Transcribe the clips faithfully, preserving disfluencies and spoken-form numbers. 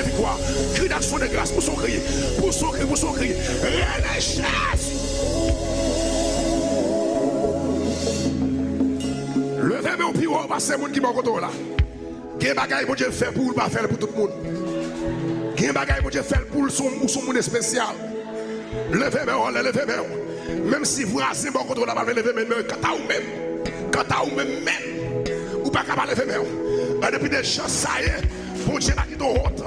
Viktwa. Kri d'aksyon de gras. Pouse yon kri. Pouse yon kri. Pouse yon kri. Rele Jezi. Leve men w pi wo pase moun ki bò kote w la. Gen bagay Bondye fè pou ou, l pa fè l pou tout moun. Gen bagay Bondye fè l pou l, ou se yon moun espesyal. Leve men w anlè, leve men w. Menm si vwazen bò kote w la pa vle leve men l, men kanta ou menm, kanta ou menm menm, ou pa ka pa leve men w. An depi de jan sa ye, Bondye pa kite w wont.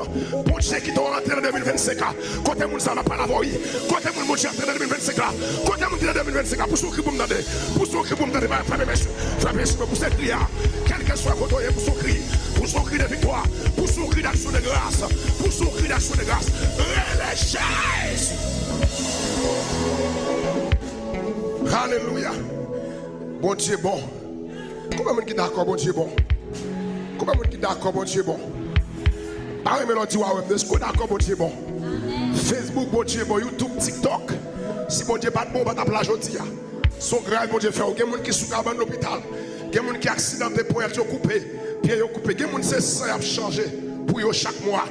Bondye kite w antre nan de mil vennsenk la. Kote moun sa m ap pale avè w, wi. Kote moun Bondye antre nan de mil vennsenk la. Kote moun ki nan de mil vennsenk la. Pouse yon kri pou m tande. Pouse yon kri pou m tande. Frape men sou. Frape sou. Pouse kri a. Kèlkeswa kote w ye, pouse yon kri. Pouse yon kri de viktwa. Pouse yon kri d'aksyon de gras. Pouse yon kri d'aksyon de gras. Rele Jezi. Alelouya. Bondye bon. Konbyen moun ki dakò Bondye bon? Konbyen moun ki dakò Bondye bon? Pa renmen lè w di w a wè m. Èske w dakò Bondye bon? Facebook, Bondye bon. YouTube, TikTok. Si Bondye pa t bon, ou pa t ap la jodi a. Se yon gras Bondye fè w. Gen moun ki sou kabann lopital. Gen moun ki aksidante, ponyèt yo koupe, pye yo koupe. Gen moun se san y ap chanje pou yo chak mwa.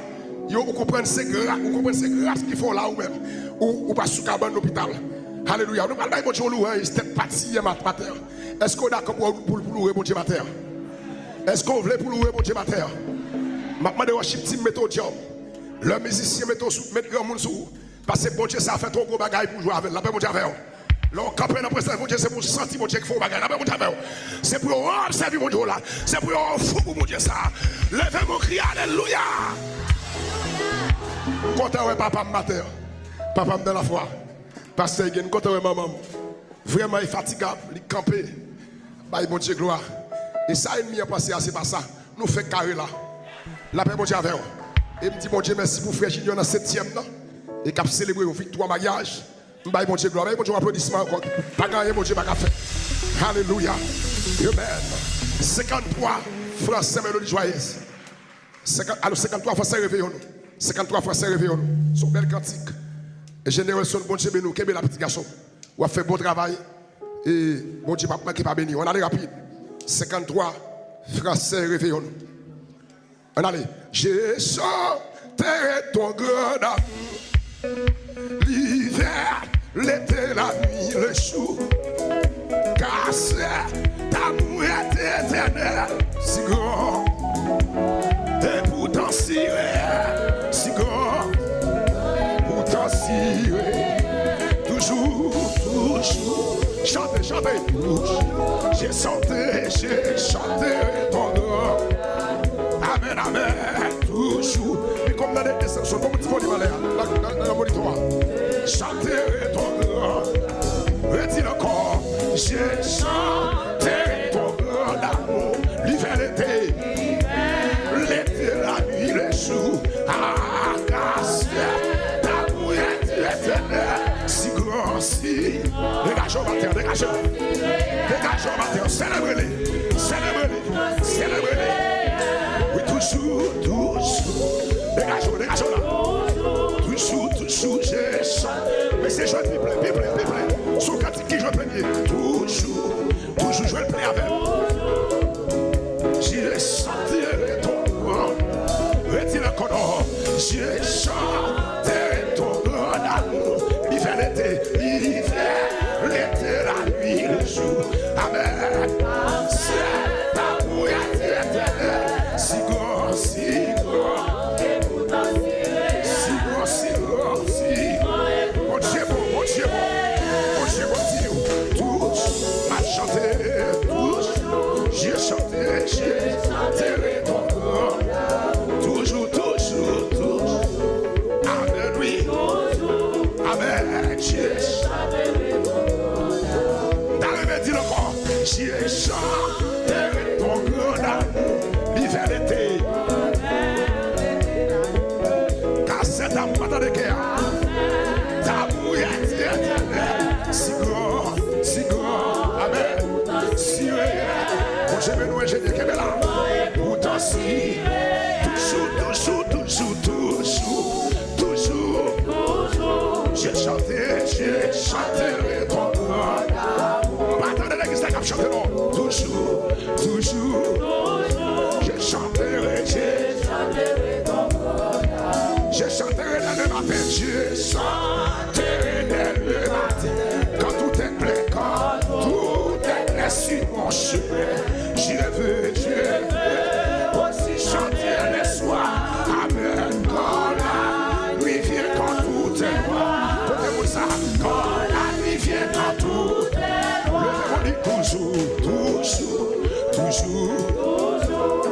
Yo, ou konprann se gra-, ou konprann se gras ki fè w la ou menm. Ou, ou pa sou kabann lopital. Alelouya. Nou pral bay Bondye yon lwanj, tèt pa tiye mat-, maten an. Èske w dakò pou, pou, pou loure Bondye maten an? Èske w vle pou loure Bondye maten an? M ap mande worship team mete w djòb. Lè mizisyen mete w sou, met granmoun sou ou. Paske Bondye sa fè twò gwo bagay pou w jwe avè l. Lapè Bondye avè w. Lè w kanpe nan prezans Bondye, se pou w santi Bondye k fè yon bagay. Lapè Bondye avè w. Se pou yo obsève Bondye w la. Se pou yo fou pou Bondye sa. Leve men w, kriye alelouya. Kontan wè papa m maten an. Papa m nan lafwa. Pastè Egen, kontan wè manman m. Vrèman enfatigab, li kanpe. Bay Bondye glwa. E sa ènmi an panse a, se pa sa. Nou fèk kare la. Lapè Bondye avè w. E m di Bondye mèsi pou frè Junior nan setyèm nan. E k ap selebre yon viktwa maryaj. M bay Bondye glwa. Bay Bondye yon aplodisman ankò. Pa gen anyen Bondye pa ka fè. Alelouya. Amen. Senkanntwa, Fransè Melody Joyeuse. Senkant, alo, senkanntwa Fransè, reveye nou. Senkanntwa Fransè, reveye nou. Se yon bèl kantik. Enjenyè Wilson, Bondye beni w. Kenbe la, pitit gason. W ap fè bon travay. E Bondye p ap manke pa beni w. Ann ale rapid. Senkanntwa Fransè, reveye nou. Ann ale. Je chanterai ton grand amour, l'hiver, l'été, la nuit, le jour, car cet amour est éternel, si grand, et pourtant si réel, si grand, pourtant si réel, toujours, toujours, chante, chante, toujours, je chanterai, je chanterai ton grand. Amen, amen. Toujou. Li konn nan de esans yo. Bon, ti volim anlè a. Nan, nan, nan monitò a. Chanterai ton grand. Redi l ankò. Je chanterai ton grand amour. L'hiver, l'été. L'été, la nuit, le jour. Ah, car cet amour est éternel. Si grand, si. Degaje w, batè, degaje w. Degaje w, batè, selebre li. Selebre li. Selebre li. Wi, toujou, toujou. Degaje w, degaje w la. Toujou, toujou, je chante. Mesye, jwe pi plen, pi plen, pi plen. Se yon kantik ki jwe plen ye. Toujou, toujou jwe l plen avè m. Je chanterai ton grand. Redi l ankò non. Je chanterai ton grand amour. L'hiver, l'été, l'hiver, l'été, la nuit, le jour. Amen. Cet amour est éternel, si grand, si grand. Si grand, si grand, si grand. Bondye bon, Bondye bon. Bondye bon, Bondye bon. Toujou, m ap chante. Toujou, je chante, je chanterai ton grand. Toujou, toujou, toujou. Amen, wi. Amen. Je chanterai ton grand amour. M ta renmen di l ankò. Je chanterai ton grand amour. L'hiver, l'été. Car cet amour, pa tande kè a. D'amour est éternel. Si grand, si grand. Amen. Si réel. Bondye beni w, enjenyè, kenbe la. Pourtant si. Toujou, toujou, toujou, toujou. Toujou. Je chanterai, je chanterai ton grand amour. Pa tande legliz la k ap chante non. Toujou, toujou. Je chanterai, je chanterai ton grand amour. Je chanterai dès le matin, je chanterai dès le matin. Quand tout est clair, quand tout est clair sur mon chemin, j'irai vers Dieu, je veux aussi chanter le soir. Amen. Quand la nuit vient, quand tout est noir. Kote moun sa? Quand la nuit vient, quand tout est noir. Leve mwen di toujou, toujou, toujou.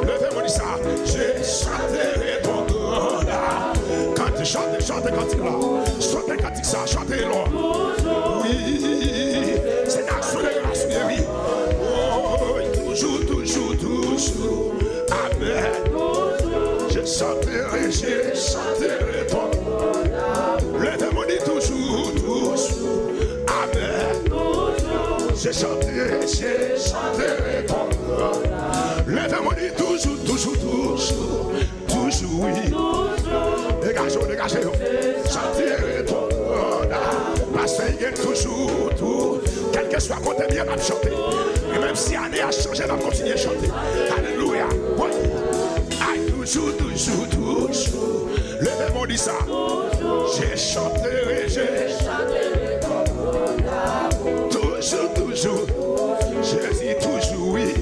Leve mwen di sa. Je chanterai ton grand amour. Kante, chante, chante kantik la. Chante kantik sa, chante l. Wi, se nan aksyon de gras ou ye, wi. Oh, toujou, toujou, toujou. Amen. Je chanterai, je chanterai ton. Leve mwen di toujou, toujou. Amen. Je chanterai, je chanterai ton. Leve mwen di toujou, toujou, toujou. Toujou, wi. Degaje w, degaje w. Chante reponn. Pastè Eugène toujou, tou. Kèlkeswa kote m ye, m ap chante. E menm si ane a chanje, m ap kontinye chante. Alelouya. Wi. Ay, toujou, toujou, toujou. Leve men w, di sa. Je chanterai, je Toujou, toujou. Jezi toujou, wi.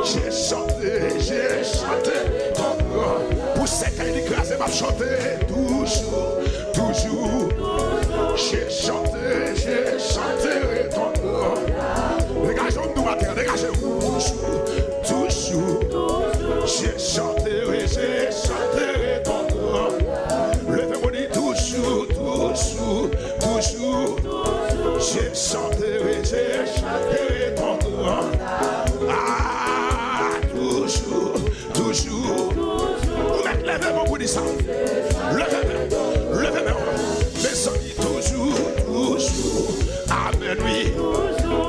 Je chante, je chante ton nom. Pou sèkèy li kraze, m ap chante. Toujou, toujou. Je chante, je chanterai ton nom. Degaje w, nou atè, degaje w. Toujou, toujou. Je chanterai, je chanterai ton nom. Leve men w, di toujou, toujou. Toujou, je chanterai, je chanterai ton nom. Ah, toujou, toujou. Ou mèt leve men w pou di sa. Leve men w, leve men w. Mezanmi, toujou, toujou. Amen, wi.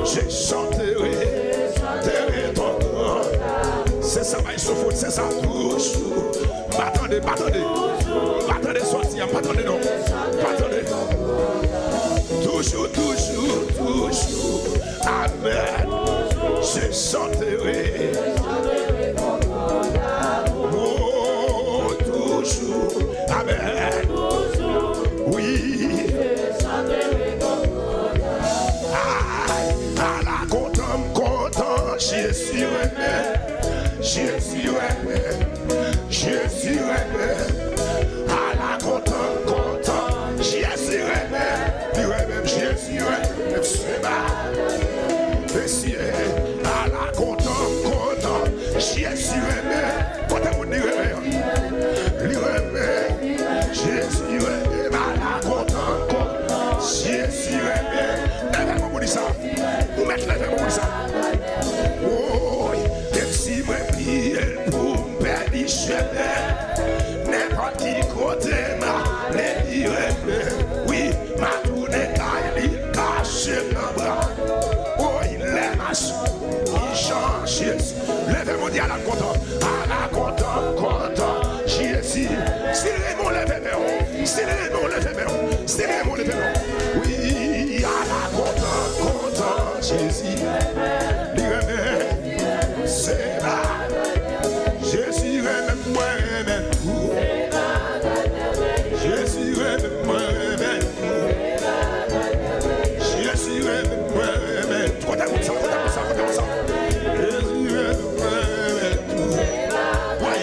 Je chanterai, chanterai ton nom. Se sa, bay sou fout, se sa, toujou. Pa tande, pa tande. Pa tande sòti a, pa tande non. Pa tande. Toujou, toujou, toujou. Amen. Je chanterai. Oh, toujou. Amen. Wi. Ay, ala kontan m kontan, Jezi renmen. Jezi renmen. Jezi renmen. Ala kontan, kontan. Jezi renmen. Li renmen m, Jezi renmen m. Se ba. Mesye, ala kontan, kontan. Jezi renmen. Kote moun li renmen an? Li renmen. Jezi renmen m. Ala kontan, kontan. Jezi renmen. Leve men w pou di sa. Ou mèt leve men w pou di sa. Woy, menm si mwen bliye l pou m pèdi chemen, nenpòt ki kote m ale, li renmen. Wi, m a tounen kay li, kache m nan bra. Woy, lè m a sou kijan Jezi. Leve men w, di ala kontan, ala kontan, kontan Jezi. Si l renmen w, leve men w. Si l renmen w, leve men w. Si l renmen w, leve men w. Wi, ala kontan, kontan Jezi. Li renmen. Se pa. Jezi renmen m, mwen renmen tou. Jezi renmen m, mwen renmen tou. Jezi renmen m, mwen renmen tou. Kote moun sa, kote moun sa, kote moun sa? Jezi renmen m, mwen renmen tou. Wi,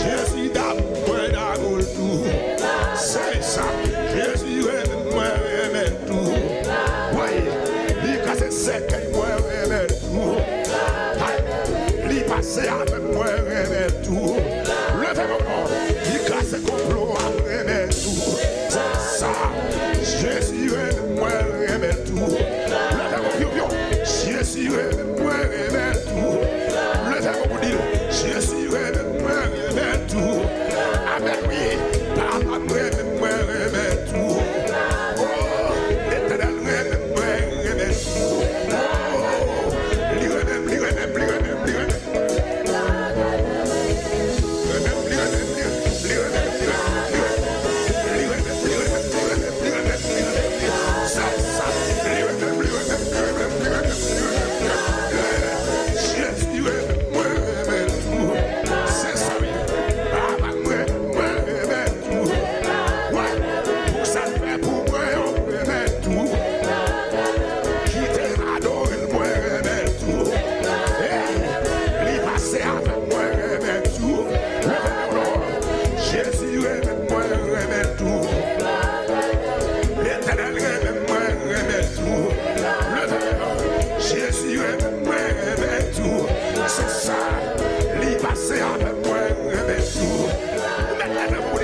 Jezi damou, mwen damou l tou. Se sa. Jezi renmen m, mwen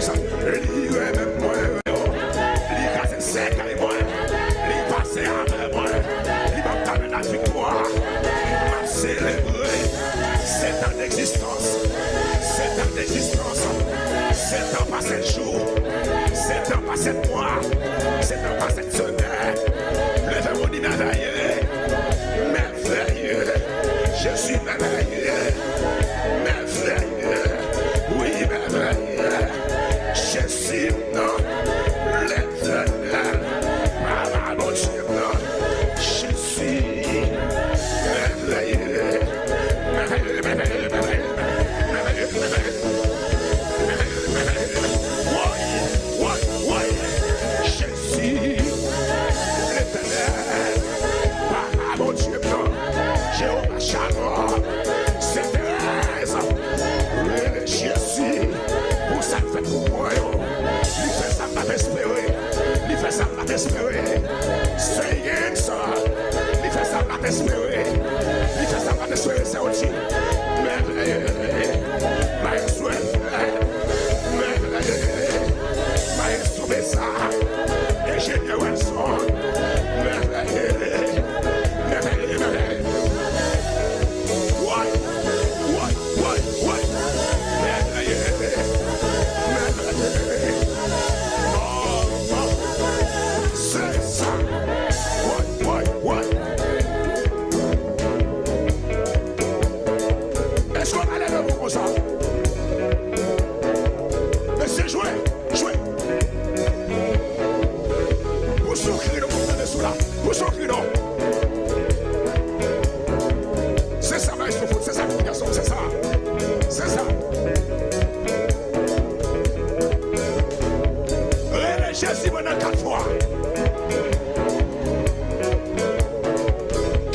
Li renmen mwen, li kraze sèkèy mwen, li pase avè mwen, li ban m tabènak viktwa. M ap selebre sèt an degzistans, sèt an degzistans, sèt an pa sèt jou, sèt an pa sèt mwa, sèt an pa sèt semèn. Leve moun li mèvèye, mèvèye, Jezi mèvèye, mèvèye, wi mèvèye, Jezi m nan, Letènèl, Papa Bondye m nan, Jezi mèvèye, mèvèye, mèvèye, mèvèye, mèvèye, mèvèye, mèvèye, mèvèye, mèvèye, woy, woy, woy, Jezi, Letènèl, Papa Bondye m nan, Jewova Shalom, Sentrèz, rele Jezi pou sa l fè pou mwen yo. Li fè sa m pa t espere, li fè sa m pa t espere. Say again, sir. Li fè sa m pa t espere, li fè sa m pa t espere, sè Ochi. Mèvèye, maestro Efè, mèvèye, maestro Besa, enjenyè Welson, mèvèye, mèvèye, mèvèye. Woy, woy, woy, woy, mèvèye, mèvèye. Oh, oh, se sa. Woy, woy, woy. Èske w pa leve pou konsa? Mesye, jwe, jwe. Pou sou kri nou pou tande sou la. Pou sou kri nou. Se sa, maestro fout, se sa, gason, se sa. Se sa. Rele Jezi pandan kat fwa.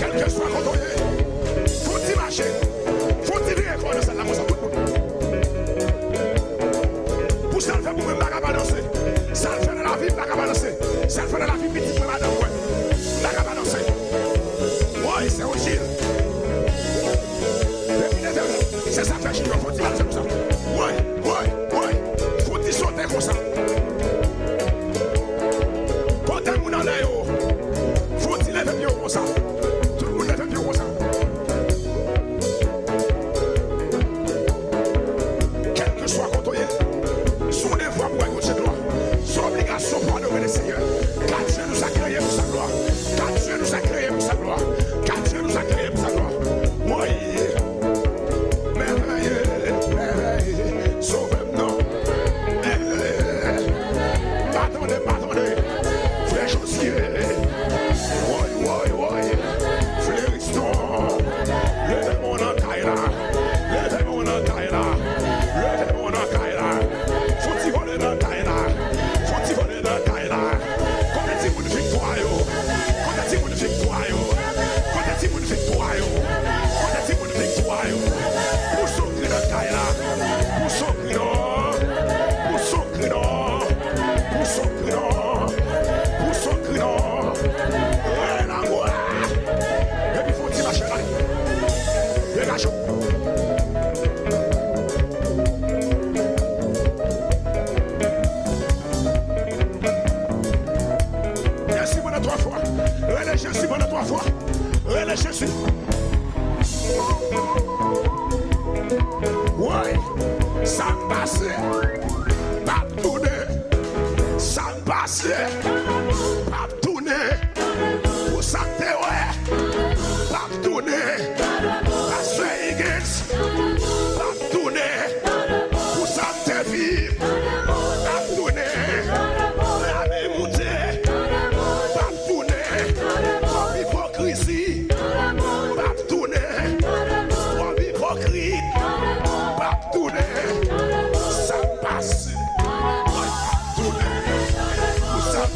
Kèlkeswa kote w ye, fè yon ti mache, fè yon ti vire kò w nan sal la konsa, tout moun. Pou sa l fè pou mwen, m pa ka pa danse. Sa l fè nan lavi m, m pa ka pa danse. Sa l fè nan lavi pitit mwen, madanm mwen, m pa ka pa danse. Woy, se yon jil. Depi leve, se sa k fè jil yo fè yon ti mache konsa. Woy, woy, woy. Fè yon ti sote konsa. Kote moun anlè yo, fè yon ti leve pye w konsa. Tout moun leve pye w konsa. Kèlkeswa kote w ye, se yon devwa pou w al Bondye glwa. Se yon obligasyon pou w adore Lesenyè. Ka Dye nou sa kreye pou sa glwa. Ka Dye nou sa kreye pou sa glwa. Ka Dye nou sa kreye pou sa glwa. Woy! Mèvèye, mèvèye, sovè m nan. Mèvèye, m pa tande, m pa tande. Frè Josué, woy, woy, woy. Fleriston, leve men w nan kay la. Leve men w nan kay la. Leve men w nan kay la. Fè yon ti vole nan kay la. Fè yon ti vole nan kay la. Kote timoun viktwa yo? Kote timoun viktwa yo? Kote timoun viktwa yo? Kote timoun viktwa yo? Pouse yon kri nan kay la. Pouse yon kri non. Pouse yon kri non. Pouse yon kri non. Pouse yon kri non. Rele lanmou a. Epi fè yon ti mache la. Degaje w. Jezi pandan twa fwa. Rele Jezi pandan twa fwa. Rele Jezi. Woy, sa k pase p ap tounen. Sa k pase p ap tounen. Pou sa k te wè p ap tounen. Pastè Higgins p ap tounen. Pou sa m te viv p ap tounen. Lame moute p ap tounen. Twòp ipokrizi p ap tounen. Twòp ipokrit p ap tounen. Sa k pase p ap tounen. Pou sa m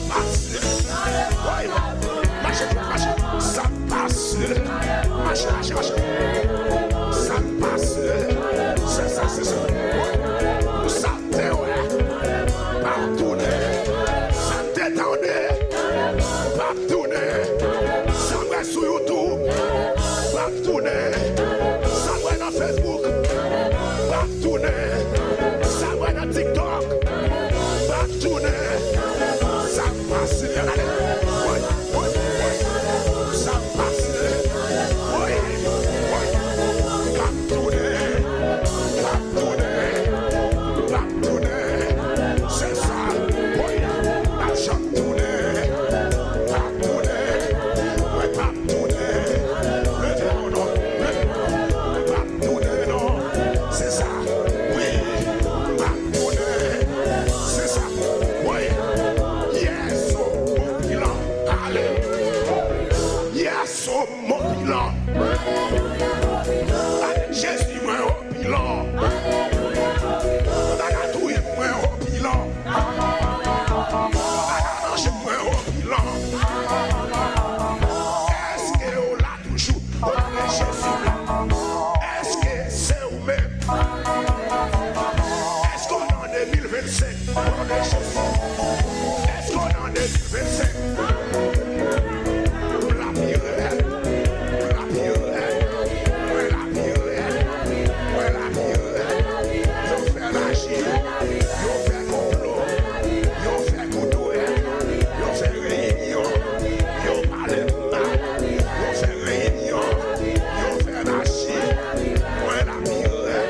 O non de Jezi. Èske w nan de mil vennsenk? Pou la pi rèd. Pou la pi rèd. Pou la pi rèd. Pou la pi rèd. Yo fè maji. Yo fè konplo. Yo fè kout dwèt. Yo fè reyinyon. Yo pale mal. Yo fè reyinyon. Yo fè maji. Pou la pi rèd.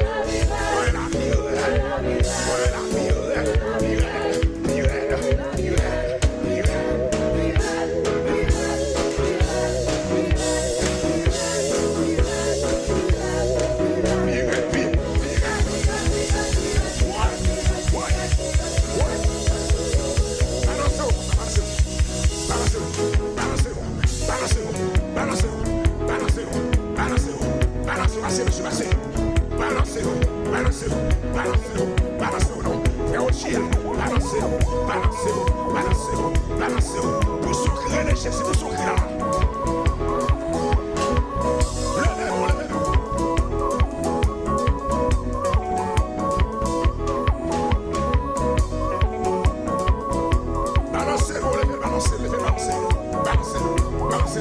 Pou la pi rèd. Pou la pi rèd. Pi rèd. Pi rèd. Pi rèd. Pi rèd. Pi rèd. Pi rèd. Pi rèd. Pi rèd. Pi rèd. Woy. Woy. Woy. Balanse w. Balanse w. Balanse w. Balanse w. Balanse w, balanse w, balanse w, balanse w, balanse w, pase, mesye, pase. Balanse w, balanse w, balanse w, balanse w, non. Fè w chire, balanse w, balanse w, balanse w, balanse w. Pou sou kri de Jezi, pou sou kri la. Leve non, leve non. Balanse, bon, leve, balanse, leve, balanse. Balanse, balanse.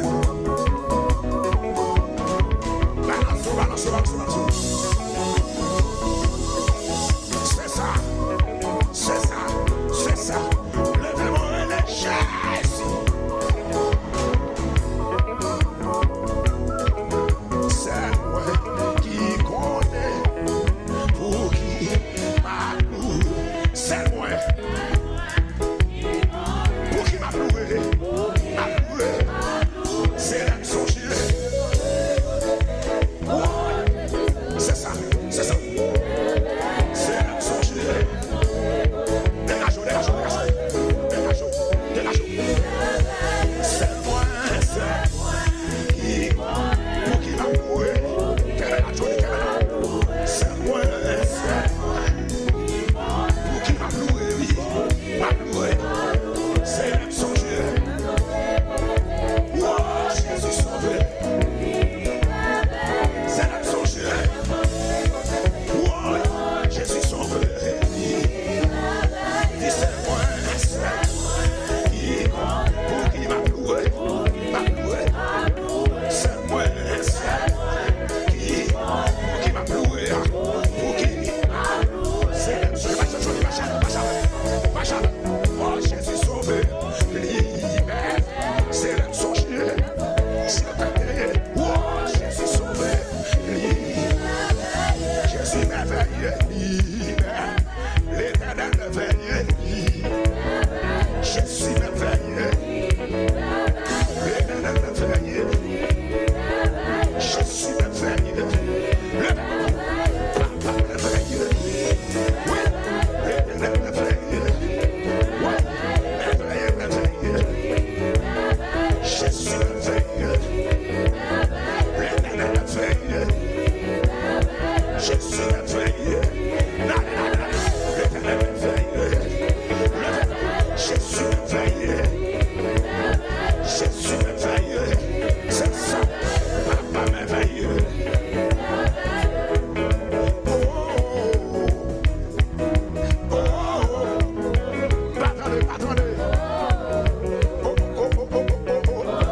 Balanse, balanse, balanse, balanse. Se sa. Se sa. Se sa. Leve, bon, rele Jezi. Sèl mwen ki konnen pou ki m ap louwe. Sèl mwen. Pou ki m ap louwe? M ap louwe. Se lè m sonje. Se sa, se sa. Se lè m sonje. Degaje w, degaje w, degaje w. Degaje w, degaje w. Sèl mwen, sèl mwen. Ki, pou ki m ap louwe? Kè bèl a Jodi, kè bèl a. Sèl mwen, sèl mwen. Pou ki m ap louwe, wi. M ap louwe. Se lè m sonje. O, Jezi sove. Se lè m sonje. O, Jezi sove. Di se mwen, sèl mwen. Ki, pou ki m ap louwe. M ap louwe. Se mwen, sèl mwen. Ki, pou ki m ap louwe. Pou ki. Se lè m sonje. Mache, Jodi, mache, mache, mache. O, Jezi sove. Libè. Se lè m sonje. Se tande. O, Jezi sove. Libè. Jezi mèvèye. Libè. Letènèl mèvèye. Jezi mèvèye. Letènèl mèvèye. Jezi mèvèye. Letènèl. Papa mèvèye. Wi. Letènèl mèvèye. Wi. Mèvèye, mèvèye. Jezi mèvèye. Letènèl mèvèye. Jezi mèvèye. Letènèl mèvèye. Jezi mèvèye. Jezi mèvèye. Se sa. Papa mèvèye. O, o, o, o. Pa tande, pa tande. O, o, o.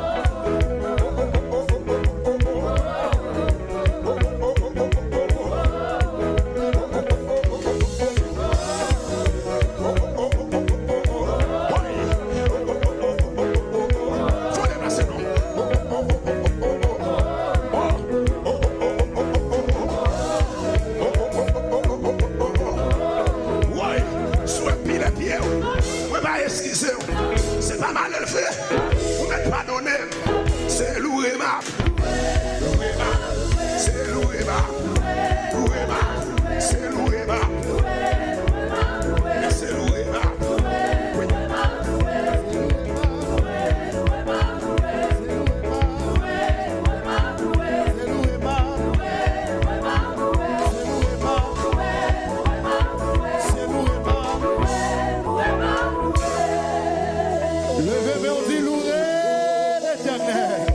Woy, sou pile pye w. Mwen pa eskize w. Se pa malelve. Ou mèt padone m. Se louwe m ap. Louwe m ap. Se louwe m ap. Louwe m ap. Se louwe m ap. Men se louwe m ap. Leve men w di louwe Letènèl.